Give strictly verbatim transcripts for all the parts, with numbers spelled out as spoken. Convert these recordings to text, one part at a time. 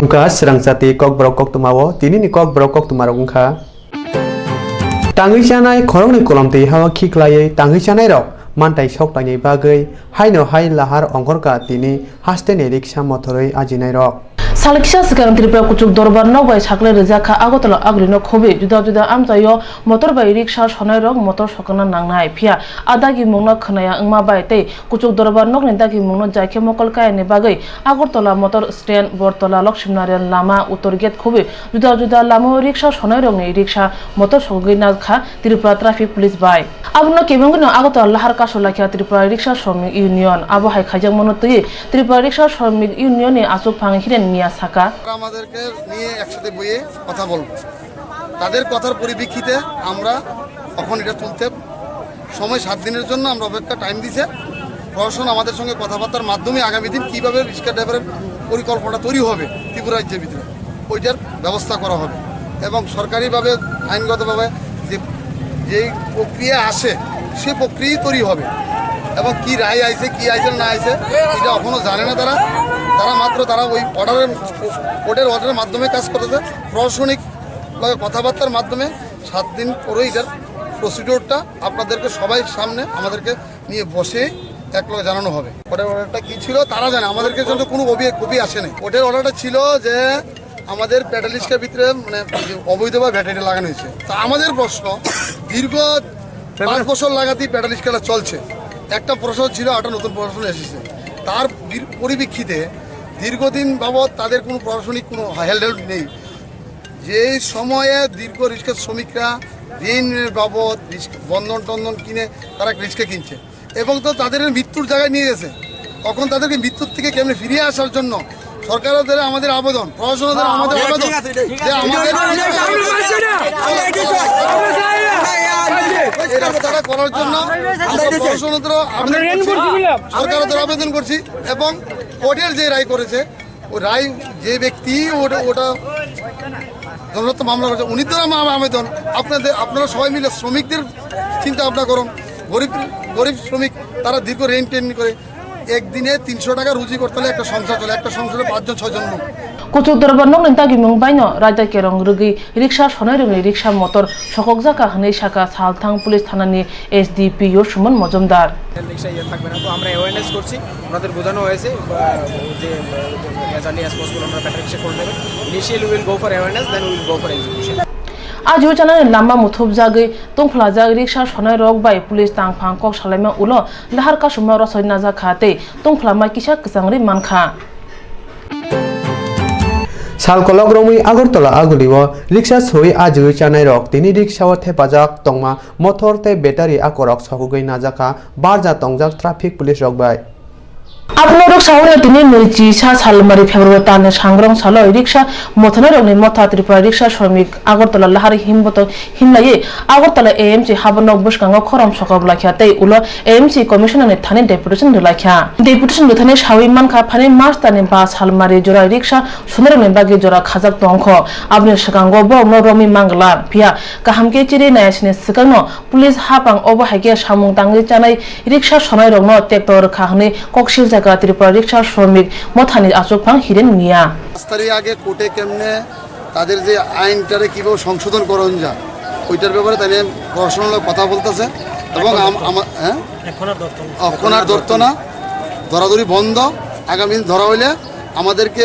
Wngkha swrangchati kokborok koktwmao tinini kokborok koktwmarok wngkha. Tangwi chanai khoroknwi kolomtwi hao khiklaiwi tangwi chanairok mantai soktaini bagwi haino hai lahar ongkhorkha tini hasteni riksa mothorwi ajinairok. Sal kisa swkang Tripura kuchuk dorbar nok bai saklai rijak kha Agartala Agulino khobwi juda juda amchaio motor bai riksa sonairok motor sokna nangnai, phiya a dagimungno khwnaya wngma bai tei kuchuk dorbar nokni dagimungno jai khe mokol kayani bagwi Agartala motor stand, Bortola Lokshmina rel lama, uttor gate khobwi juda juda lamao riksa sonairokni riksa motor sogwi nakha Tripura Traffic Police bai. Abono kebengwino Agartala lahar kasu laikha Tripura Riksa Shramik Union. Abo hai khaijakmano twiwi Tripura Riksa Shramik Union ni achukphang Hiren Miya saka. তারা আমাদেরকে নিয়ে একসাথে বইয়ে কথা বলবো। তাদের কথার পরিপ্রেক্ষিতে আমরা এখন এটা তুলতে সময় সাত দিনের জন্য আমরা অপেক্ষা টাইম দিছে। প্রশাসন আমাদের সঙ্গে কথাবার্তার মাধ্যমে আগামী দিন কিভাবে রিক্সা ড্রাইভারের পরিকল্পনা তৈরি হবে ত্রিপুরা রাজ্যের ভিতরে, ওইটার ব্যবস্থা করা হবে। এবং সরকারিভাবে, আইনগতভাবে যে, যেই প্রক্রিয়া আসে, সেই প্রক্রিয়াই তৈরি হবে। এবং কি রায় আইছে, কি আইছে না আইছে, এটা এখনো জানে না তারা। তারা মাত্র, তারা ওই অর্ডারের, কোর্টের অর্ডারের মাধ্যমে কাজ করতেছে। প্রশাসনিক ভাবে কথাবার্তার মাধ্যমে সাত দিন পরে এটার প্রসিডিউরটা আপনাদেরকে সবাই সামনে আমাদেরকে নিয়ে বসে এক লগে জানানো হবে। কোর্টের অর্ডারটা কি ছিল তারা জানে, আমাদের কাছে তো কোনো কপি, কপি আসে নাই। কোর্টের অর্ডারটা ছিল যে আমাদের প্যাডেল রিক্সার ভিতরে মানে অবৈধভাবে ব্যাটারি লাগানো হয়েছে। তা আমাদের প্রশ্ন, দীর্ঘ পাঁচ বছর লাগাতেই প্যাডেল রিক্সাটা চলছে, একটা প্রশাসন ছিল, একটা নতুন প্রশাসন এসেছে। তার বীর-, পরিপ্রেক্ষিতে দীর্ঘদিন বাবদ তাদের কোনো প্রশাসনিক কোনো হ্যান্ডেল নেই। যেই সময়ে দীর্ঘ রিক্সা শ্রমিকরা ঋণের বাবদ রিক্সা, বন্ধন টন্ধন কিনে তারা রিক্সা কিনছে এবং তো তাদের মৃত্যুর জায়গায় নিয়ে গেছে। তখন তাদেরকে মৃত্যুর থেকে কেমনে ফিরিয়ে আসার জন্য সরকারের আমাদের আবেদন, প্রশাসনের আমাদের আবেদন যে আমাদের এই রাস্তাটা করার জন্য আমরা প্রশাসনের আবেদন করছি, সরকারের আবেদন করছি এবং কোর্টের যে রায় করেছে, ও রায় যে ব্যক্তি ওটা, ওটা জনস্বার্থ মামলা করেছে, উনি তো আমার আবেদন, আপনাদের, আপনারা সবাই মিলে শ্রমিকদের চিন্তা ভাবনা করুন। গরিব, গরিব শ্রমিক, তারা দীর্ঘ রেন্ট টেন করে একদিনে তিনশো টাকা রুজি করতে হলে একটা সংসার চলে, একটা সংসারে পাঁচজন ছয়জন লোক। Kuchuk dorbar nokni dagimung baino raida kerong rwgwi riksa sonai rwgwi riksa motor sokokjak kha hwnwi sakha Salthang Police Thana ni S D P O Suman Mojumdar. রিক্সা ইয়ে থাকবে না, তো আমরা অ্যাওয়ারনেস করছি, ওনাদের বোঝানো হয়েছে, আহ, যে, আহ, as early as possible ওনারা ব্যাটারি রিক্সা করে নেবেন। Initially we will go for awareness, then we will go for execution. Ajibo chanani lama muthubjagwi tongphlajak riksa sonai rok bai police tangphang kok salaima ulo lahar kasuma rosoi najak kha tei tongphlama kisa kwchangri mankha. Sal kolok romwi Agartala agulio riksa soi ajiwi chanai rok tini riksa o thepajak tongma motor tei battery akorok sokogwi najak kha barja tongjak traffic police rok bai. Abono rwksaui tini nui chisa salmari February talni sangrong salo riksa mothanai rokni motha Tripura Riksa Shramik Agartala lahar himboto himlaiwi Agartala A M C habonok bwskango khorom sokop laikha tei ulo A M C Commissioner ni thani deputation rwlaikha. Deputation rwthani saui mankha, phani March talni ba salmari jora riksa sonarokni bagwi jora khajak tongkho. Aboni swkango borokno romwi mangla, phiya kaham khe chiri nayasini swkangno police hapang obo hai khe samung tangwi chanai riksa sonairokno tekto rwkha hwnwi kok siljakha Tripura Riksa Shramik Mothani achukphang Hiren Miya. পাঁচ তারিখ আগে কোর্টে কেমনে তাদের যে আইনটারে কিভাবে সংশোধন করা যায়, ওইটার ব্যাপারে তাহলে প্রশাসনের লগে কথা বলতেছে এবং আম-, আমা-, হ্যাঁ? এখন আর ধরতো না। এখন আর ধরতো না, ধরাধরি বন্ধ। আগামী দিন ধরা হইলে আমাদেরকে,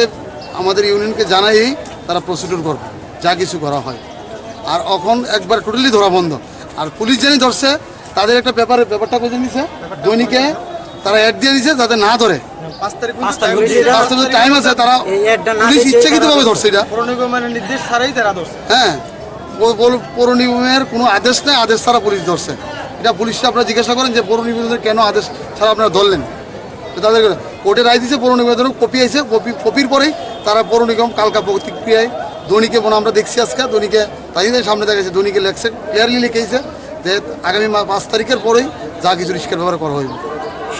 আমাদের ইউনিয়নকে জানাই তারা প্রসিডিউর করবে, যা কিছু করা হয়। আর এখন একবার টোটালি ধরা বন্ধ। আর পুলিশ জানি ধরছে, তাদের একটা পেপার, পেপারটা কোথায় নিছে? দৈনিকে তারা অ্যাড দিয়ে দিছে যাতে না ধরে। পাঁচ তারিখ পর্যন্ত পাঁচ তারিখ টাইম পর্যন্ত দিছে। পাঁচ তারিখ টাইম আছে, তারা এই অ্যাডটা না পুলিশ দিতে ইচ্ছাকৃতভাবে তারা ধরছে এটা। পৌর নিগমের নির্দেশ ছাড়াই তারা ধরছে। হ্যাঁ, ও বল-, পৌর নিগমের কোনো আদেশ নেই, আদেশ ছাড়া পুলিশ ধরছে। এটা পুলিশকে আপনারা জিজ্ঞাসা করেন যে পৌর নিগমের কেন আদেশ ছাড়া আপনারা ধরলেন। তো তাদের কোর্টে রায় দিছে, পৌর নিগমের জন্য কপি আইছে, কপি, কপির পরেই তারা পৌর নিগম কালকা প্রতিক্রিয়ায় দৈনিকে মনে আমরা দেখছি আজকে, দৈনিকে তাই সামনে দেখা গেছে, দৈনিকে লেখছে, ক্লিয়ারলি লিখেছে যে আগামী মা-, পাঁচ তারিখের পরেই যা কিছু রিস্কের ব্যাপারে করা হইবে।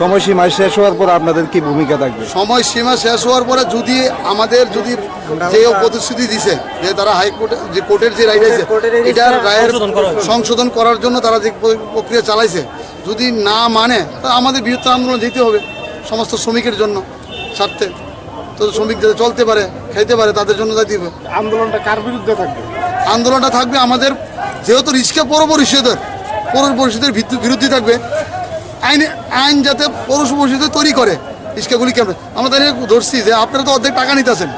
সময়সীমা শেষ হওয়ার পর আপনাদের কি ভূমিকা থাকবে? সময়সীমা শেষ হওয়ার পরে যদি আমাদের যদি আমরা যে ওটা প্রতিশ্রুতি দিছে যে তারা হাইকোর্টে, যে কোর্টের যে রায় আছে, কোর্টের এই এটার রায়ের সংশোধন করা হবে। সংশোধন করার জন্য তারা যে প্র-, প্রক্রিয়া চালাইছে, যদি না মানে, তা আমাদের বৃহত্তর আন্দোলন যেতে হবে সমস্ত শ্রমিকের জন্য, স্বার্থে। তো শ্রমিক যাতে চলতে পারে, খাইতে পারে, তাদের জন্য যাতে হবে। আন্দোলনটা কার বিরুদ্ধে থাকবে? আন্দোলনটা থাকবে আমাদের, যেহেতু রিক্সা পৌর পরিষদের, পৌর পরিষদের ভিত্তি-, বিরুদ্ধে থাকবে, আইন, আইন যাতে পৌর পরিষদে তৈরি করে রিক্সাগুলি কেমন। আমরা তাই ধরছি যে আপনারা তো অর্ধেক টাকা নিতেছেন,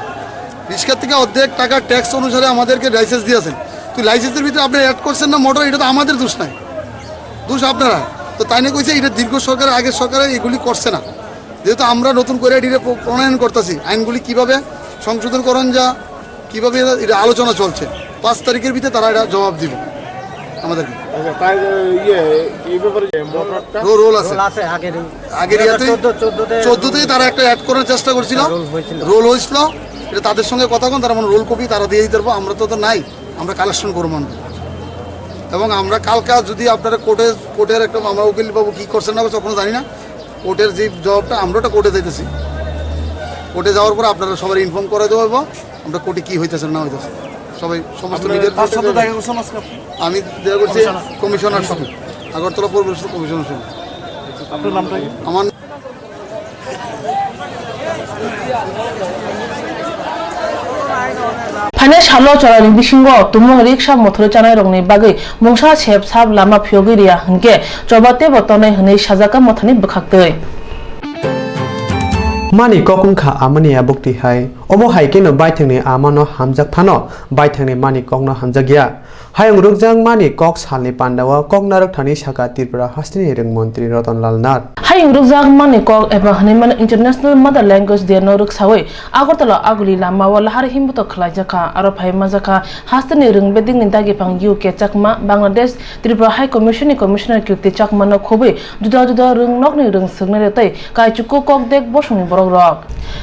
রিক্সা থেকে অর্ধেক টাকা ট্যাক্স অনুসারে আমাদেরকে লাইসেন্স দিয়েছেন, তো লাইসেন্সের ভিতরে আপনি অ্যাড করছেন না মোটর, এটা তো আমাদের দোষ নাই, দোষ আপনারা। তো তাই নিয়ে কইছে এটা দীর্ঘ সরকারের, আগের সরকারে এগুলি করছে না, যেহেতু আমরা নতুন করে এটিরে প্র-, প্রণয়ন করতেছি, আইনগুলি কিভাবে সংশোধন করণ যা, কিভাবে এটা, এটা আলোচনা চলছে। পাঁচ তারিখের ভিতরে তারা এটা জবাব দিবে আমাদেরকে। আচ্ছা, তাই, ইয়ে, এই ব্যাপারে যে মোটরটা রো-, রোল আছে। রোল আছে আগের এই আগের ইয়াতে দুই হাজার চোদ্দ, চোদ্দতে চোদ্দতেই তারা একটা অ্যাড করার চেষ্টা করছিল। রোল হয়েছিল। রোল হয়েছিল। এটা তাদের সঙ্গে কথা বলুন, তারা মানে রোল কপি তারা দিয়ে দিতে পারবো, আমরা তো, তো নাই, আমরা কালেকশন করবো আমরা। এবং আমরা কালকা যদি আপনারা কোর্টে, কোর্টের একটা, আমরা উকিল বাবু কী করছেন না করছেন, ওখানে জানি না। কোর্টের যে জবাবটা, আমরা ওটা কোর্টে যাইতেছি। কোর্টে যাওয়ার পর আপনারা সবাই ইনফর্ম করে দেবো এবং আমরা কোর্টে কী হইতেছে না হইতেছে, সবাই সমস্ত আপনারা মিডিয়ার কার সাথে দেখা করছেন আজকে আপনি? আমি দেখা করছি কমিশনার। কমিশনার সাথে, আগরতলা পৌর পরিষদ কমিশনার সাথে। আপনার নামটা কি? আমার Phainai salo chwraini bisingo tumung riksa mothorwi chanairokni bagwi mungsa sep sap lama phiyogwi riya hwnkhe choba teibo tongnai hwnwi sajak kha mothani bwkhaktwi. Mani kok wngkha amani abukti hai. Omo hai kheno baithangni amano hamjak phano baithangni mani kokno hamjakya. Hayung rwkjakmani kok salni pandao kok narwkthani saka Tripura hasteni rwng montri Ratan Lal Nath. Hayung rwkjakmani kok eba hwnwi mano International Mother Language Day no rwksawi Agartala aguli lamao lahar himbuto khwlaijakha. Aro phai manjakha hasteni rwng bedekni dagiphang U K Chakma, Bangladesh, Tripura High Commission ni Commissioner Kirti Chakma no khobwi juda juda rwng nokni rwng swknai tei kaichuku kok dek bosongni borok rok.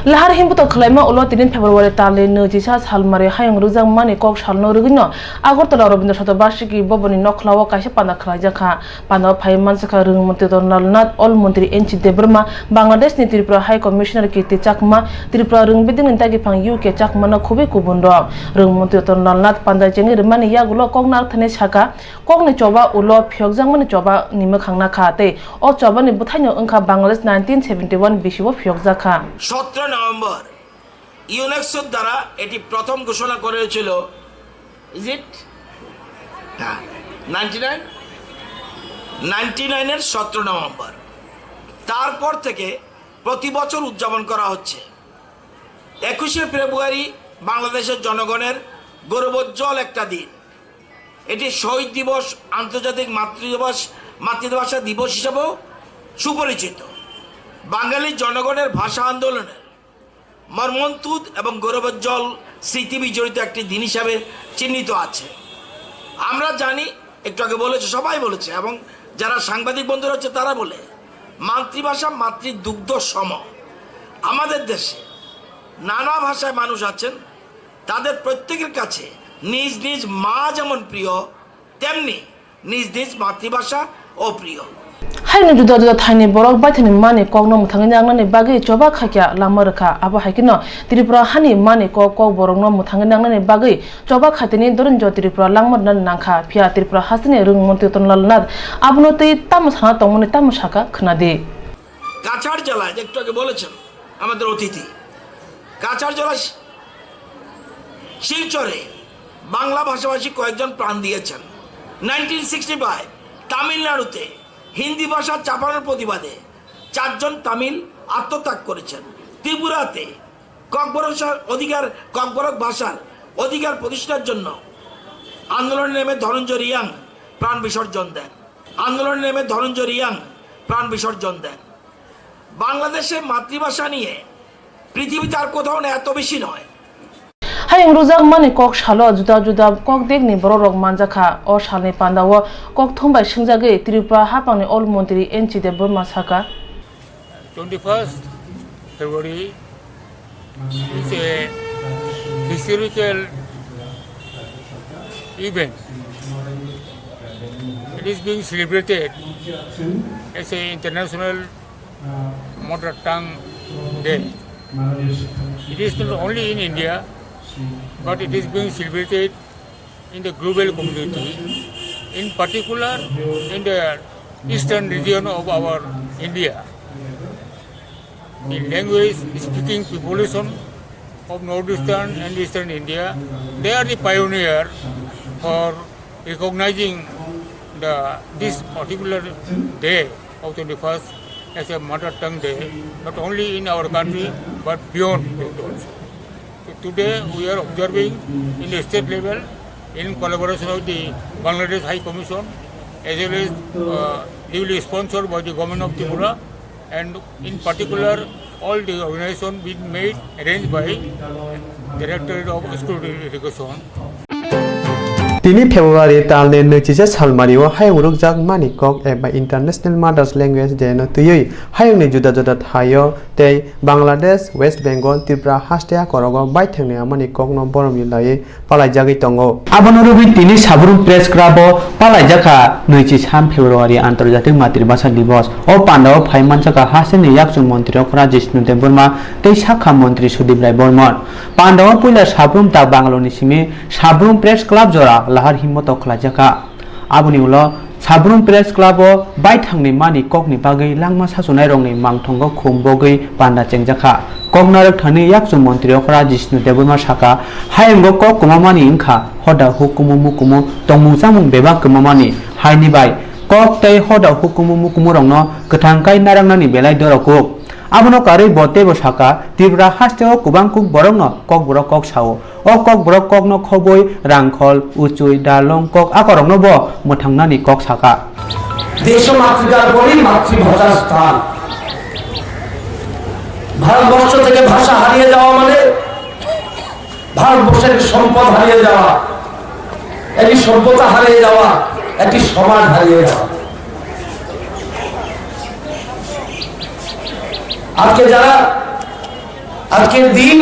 Lahar himbuto khwlaima ulo tini February talni nwi chisa salmari hayung rwjakmani kok salno rwgwino Agartala Rabindra Shatobarshiki Bhavan ni nokhlao kaisa panda khwlaijakha. Panda phai manjakha rwng montri Ratan Lal Nath, Ol montri N C Debbarma, Bangladesh ni Tripura High Commissioner Kirti Chakma, Tripura rwng bedekni dagiphang U K Chakma no khobwi kubun rok. Rwng montri Ratan Lal Nath panda chengwi rwmani yagulo kok narwkthani saka, kokni choba ulo phiyokjakmani choba ni mwkhang nakha tei o choba ni bwthaino wngkha Bangladesh nineteen seventy one bisio phiyokjakha. সতেরো নভেম্বর ইউনেস্কোর দ্বারা এটি প্রথম ঘোষণা করা হয়েছিল। Is it? হ্যাঁ, ninety nine, ninety নাইনের সতেরো নভেম্বর। তারপর থেকে প্রতি বছর উদযাপন করা হচ্ছে। একুশে ফেব্রুয়ারি বাংলাদেশের জনগণের গৌরবোজ্জ্বল একটা দিন। এটি শহীদ দিবস, আন্তর্জাতিক মাতৃদিবস, মাতৃভাষা দিবস হিসাবেও সুপরিচিত। বাঙালি জনগণের ভাষা আন্দোলনের মর্মন্তুদ এবং গৌরবোজ্জ্বল স্মৃতি বিজড়িত একটি দিন হিসাবে চিহ্নিত আছে। আমরা জানি, একটু আগে বলেছে, সবাই বলেছে, এবং যারা সাংবাদিক বন্ধুরা আছে তারা বলে, মাতৃভাষা মাতৃদুগ্ধ সম। আমাদের দেশে নানা ভাষায় মানুষ আছেন, তাদের প্রত্যেকের কাছে নিজ নিজ মা যেমন প্রিয়, তেমনি নিজ নিজ মাতৃভাষা অপ্রিয়। Haino juda juda thaini borok baithani mani kokno mwthangwi nangnani bagwi choba khakya lama rwkha. Abo hai kheno Tripura hani mani kok kok borokno mwthangwi nangnani bagwi choba khatini Dorinjo Tripura langma rwnani nangkha. Phiya Tripura hasteni rwng montri Ratan Lal Nath abono tei tamo sana tongmani tamo saka khwnadi. Cachar জেলায়, একটু আগে বলেছেন আমাদের অতিথি, কাছাড় জেলা শি-, শিলচরে বাংলা ভাষাভাষী কয়েকজন প্রাণ দিয়েছেন। নাইনটিন সিক্সটি ফাইভ তামিলনাড়ুতে হিন্দি ভাষা চাপানোর প্রতিবাদে চারজন তামিল আত্মত্যাগ করেছেন। ত্রিপুরাতে ককবরক ভাষার অধিকার, ককবরক ভাষার অধিকার প্রতিষ্ঠার জন্য আন্দোলনে নেমে ধনঞ্জয় রিয়াং প্রাণ বিসর্জন দেন। আন্দোলনে নেমে ধনঞ্জয় রিয়াং প্রাণ বিসর্জন দেন। বাংলাদেশে মাতৃভাষা নিয়ে পৃথিবীতে আর কোথাও না, এত বেশি নয়। Hayung rwjakmani kok salo juda juda kok dekni borok rok manjakha. O salni pandao kok thumbai swngjagwi Tripura haphangni Ol montri N C Debbarma saka. Twenty-first February is a historical event. It is being celebrated as a International Mother Tongue Day. It is not only in India, but it is being celebrated in the global community, in particular in the eastern region of our India. The language speaking population of Northeastern and Eastern India. They are the pioneer for recognizing the, this particular day of twenty-first as a mother tongue day, not only in our country but beyond it also. So today we are observing in the state level in collaboration with the Bangladesh High Commission as well as, uh, duly sponsored by the Government of Tripura, and in particular all the organization being made arranged by Directorate of School Education. Tini February talni nwichisa salmario hayung rukjak mani kok eba International Mother's Language Day no twiwi hayungni juda juda thaio tei Bangladesh, West Bengal, Tripura haste korogo baithangni amani kokno boromni laiwi palaijagwi tongo. Abono rwgwi tini Sabrum Press Club o palaijakha nwichi sam February Antarjatik Matribhasha Divos. O pandao phai manjakha hasteni yakchung montri okra Jishnu Debbarma tei sakha montri Sudip Rai Bormon. Pandao puila Sabrum ta Bangalore ni simi Sabrum Press Club jora lahar himmoto khlaijakha. Aboni ulo Sabrum Press Club o baithangni mani kokni bagwi langma sachunairokni mangthongo khum bogwi panda chengjakha. Kok narwk thani yakchung montri okra Jishnu Debbarma sakha, hayungo kok kwmamani wngkha hoda hukumu mukumu tongmung chamung bebak kwmamani, haini bai kok tei hoda hukumu mukumurokno kwthang kai narwknani belai dorokuk. Abono karwi bo teibo sakha, Tripura hasteo kwbang kuk borokno kokborok kok sao. O kokborok kokno khobwi rangkhol, uchui, dalong kok akorokno bo mwthangnani kok sakha. দেশ মাতৃকার পরেই মাতৃভাষার স্থান। ভারতবর্ষ থেকে ভাষা হারিয়ে যাওয়া মানে ভারতবর্ষের একটি সম্পদ হারিয়ে যাওয়া, একটি সভ্যতা হারিয়ে যাওয়া, একটি সমাজ হারিয়ে যাওয়া। আজকে যারা আজকের দিন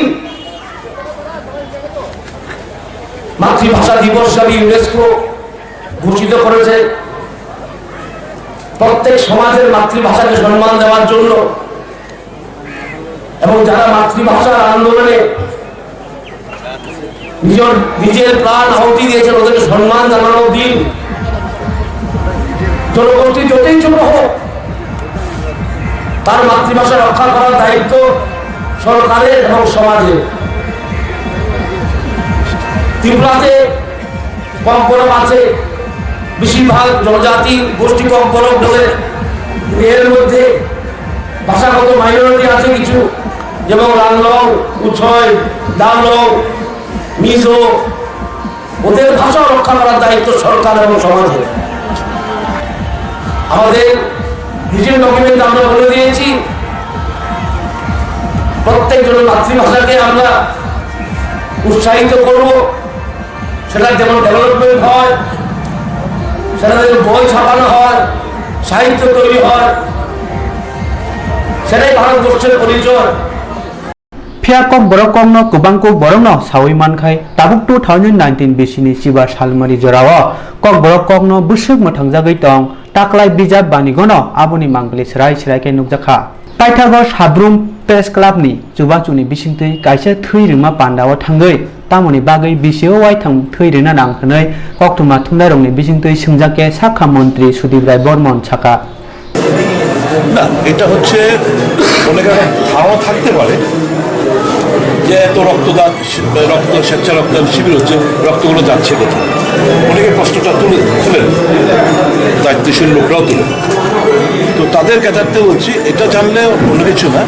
মাতৃভাষা দিবস হিসাবে ইউনেস্কো ঘোষিত করেছে। প্রত্যেক সমাজের মাতৃভাষাকে সম্মান দেওয়ার জন্য এবং যারা মাতৃভাষার আন্দোলনে নিজের, নিজের প্রাণ আহুতি দিয়েছেন, ওদেরকে সম্মান জানানোর দিন। জনগোষ্ঠী যতই ছোট হোক, তার মাতৃভাষা রক্ষা করার দায়িত্ব সরকারের এবং সমাজের। ত্রিপুরাতে ককবরক আছে, বেশিরভাগ জনজাতি গোষ্ঠী ককবরক বলে। এর মধ্যে ভাষাগত মাইনরিটি আছে কিছু, যেমন রাংলং, উছয়, দারলং, মিজো। ওদের ভাষা রক্ষা করার দায়িত্ব সরকার এবং সমাজের। আমাদের ভিশন ডকুমেন্ট আমরা বলে দিয়েছি, প্রত্যেকজনের মাতৃভাষাকে আমরা উৎসাহিত করব। সেটা যেমন ডেভেলপমেন্ট হয়, সেটা যেন বই ছাপানো হয়, সাহিত্য তৈরি হয়, সেটাই ভারতবর্ষের পরিচয়। Phiya kokborok kokno kwbang kuk borokno saui mankhai, tabuk two thousand nineteen bisini chiba salmari jorao kokborok kokno bwswk mwthangjagwi tong, taklai bijap banigono aboni mangpili swrai swrai khe nukjakha. Paithago Sabrum Press Club ni chubachuni bisingtwi kaisa thwi rwma pandao thangwi tamoni bagwi bisio waithang thwi rwna nang hwnwi koktwma thumnairokni bisingtwi swngjak khe sakha montri Sudip Rai Bormon sakha. না, এটা হচ্ছে অনেকের একটা ধারণা থাকতে পারে যে এত রক্তদান শি-, রক্ত, স্বেচ্ছা রক্তদান শিবির হচ্ছে, রক্তগুলো যাচ্ছে কোথায়? অনেকে প্রশ্নটা তুলে, তুলেন, দায়িত্বশীল লোকরাও তুলেন। তো তাদের জ্ঞাতার্থে বলছি, এটা জানলে অন্য কিছু না।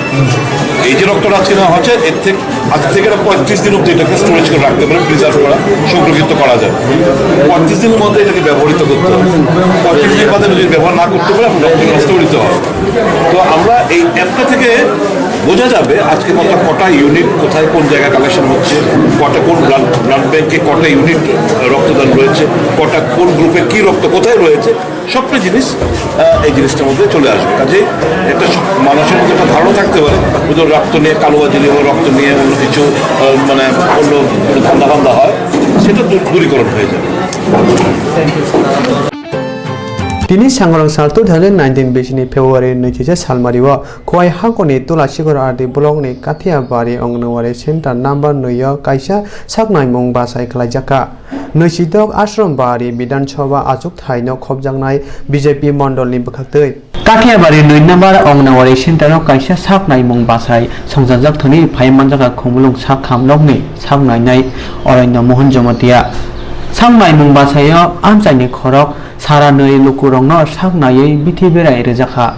এই যে রক্তটা আজকে নেওয়া হচ্ছে, এর থেকে, আজ থেকে এটা পঁয়ত্রিশ দিন অবধি এটাকে স্টোরেজ করে রাখতে পারে, প্রিজার্ভ করা, সংরক্ষিত করা যায়। পঁয়ত্রিশ দিনের মধ্যে এটাকে ব্যবহৃত করতে হবে। পঁয়ত্রিশ দিন বাদে যদি ব্যবহার না করতে পারে, আপনার রক্ত নষ্ট হতে হবে। তো আমরা এই অ্যাপটা থেকে বোঝা যাবে আজকে কত, কটা ইউনিট কোথায় কোন জায়গায় কালেকশন হচ্ছে, কটা কোন ব্লাড, ব্লাড ব্যাংকে কটা ইউনিট রক্তদান রয়েছে, কটা কোন গ্রুপে কি রক্ত কোথায় রয়েছে, সবটা জিনিস, আহ, এই জিনিসটার মধ্যে চলে আসবে। কাজেই একটা স-, মানুষের মধ্যে একটা ধারণা থাকতে পারে, হয়তো রক্ত নিয়ে কালোবাজারি হবে, রক্ত নিয়ে অন্য কিছু, আহ, মানে অন্য কোনো ধান্দা ফান্দা হয়, সেটা দূর-, দূরীকরণ হয়ে যাবে। Tini Sangrong sal two thousand nineteen bisini February nwichisa salmario Khowai hakoni Tulasikor R D block ni Kathiabari Anganwadi center number nwi o kaisa saknaimung bachai khlaijakha. Nwisidok Ashram Bari Bidhan Sabha achukthai no khopjaknai B J P mondol ni bwkhaktwi. Kathiabari nui number Anganwadi center o kaisa sak naimung bachai songchajak thani phai manjak Khumulwng sak kham nokni sak nainai Aranya Mohan Jamatia. Sak naimung bachai o amchaini khorok sara nwi lukurokno sak naiwi bithi berai rijak kha.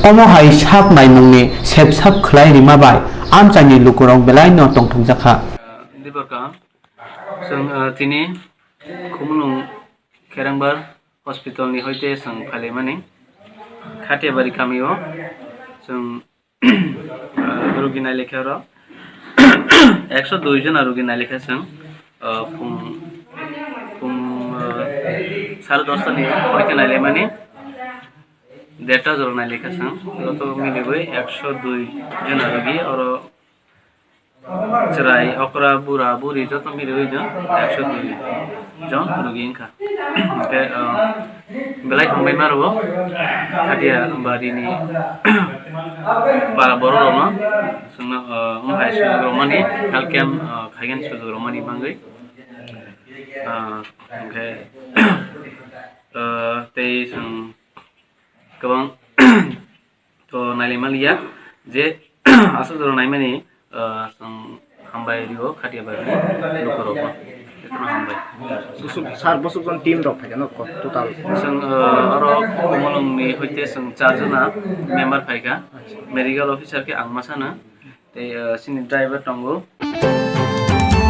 Omo hai sak naimungni sepsap khlai rima bai amchaini lukurok belaino tongthokjak kha. Dibor kaham. Chwng, ah, tini Khumulwng Kherengbar hospital ni hoite chwng phailaimani Khathiabari kami o chwng, ah, rugi nailekha oro ekso dui jona rugi nailekha chwng, ah, phung, phung, ah, sare dosta ni hoite nailaimani derta jora nailekha chwng joto miliwi ekso dui jona rugi oro chwrai, okra, bura, buri joto miliwi no ekso dui jon rugi wngkha. Hwnkhe, ah, belai hambai ma rwo Khathiabari ni para borok rokno chwngno, ah, wng hai sujuk rwmani, health camp, ah, khaigani sujuk rwmani bagwi. Ah, hwnkhe, ah, tei chwng kwbang to nailai maliya je aswk jora naimani, ah, chwng hambai rio Khathiabari ni lukurokno. Jotono hambai. Busuk, sir, busuk jon team rok phaikha no ko total? Chwng, ah, oro Khumulwng ni hoite chwng char jona member phaikha. Medical officer khe ang masano. Tei, ah, chini driver tongo.